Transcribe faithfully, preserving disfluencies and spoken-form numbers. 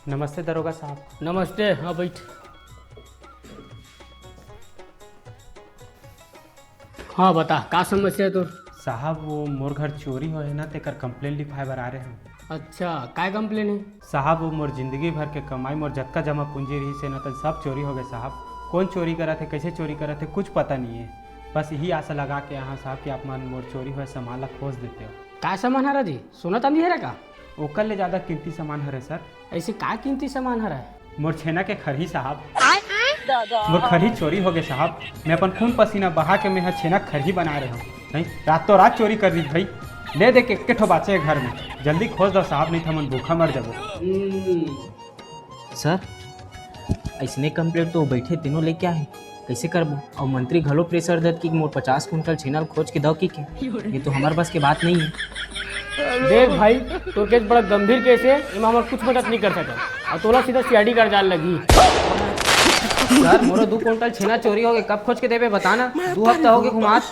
नमस्ते दरोगा साहब। नमस्ते, हाँ, बैठ। हाँ, बता, का समस्या हे तोर? साहब, वो मोर घर चोरी होए हे ना, तेकर complain लिखवाए बर आ रहे हन। अच्छा, काय complain हे? साहब, वो मोर जिंदगी भर के कमाई, मोर जतका जमा पूंजी रहिस हे ना, तेन सब चोरी हो गए साहब। कौन चोरी करत हे, कैसे चोरी करत हे, कुछ पता नहीं है। बस यही आशा लगा के यहाँ साहब कि आप मन मोर चोरी हुए सामान ला खोज देते हो। काय सामान हरा जी? सोना चांदी हरा का? ओकर ले ज्यादा कीमती सामान हरे सर। ऐसे का कीमती सामान हरा? मोर छेना के खरही साहब। मोर खरही चोरी हो गए साहब। मैं अपन खून पसीना बहा के मैं ह छेना खरही बना रहे हूँ। नहीं, रातों रात चोरी कर दी भाई। ले दे के एक ठो बाचे हे घर में। जल्दी खोज दो साहब, नहीं तो हमन भूखा मर जाबो। सर, ऐसने complain तो बैठे तीनों लेके आए, कैसे करबो? और मंत्री घलो pressure देत कि मोर पचास कुंटल छेना ल खोज के दो कि के, ये तो हमार बस के बात नहीं है। देख भाई, तोर case बड़ा गंभीर case है, एमा हमर कुछ मदद नहीं कर सकत, और तोला सीधा सीआईडी कर जाल लगी। सर, मोरो दू कुंटल छेना चोरी हो गए, कब खोज के देबे बता ना, दू हफ्ता हो गए घुमात।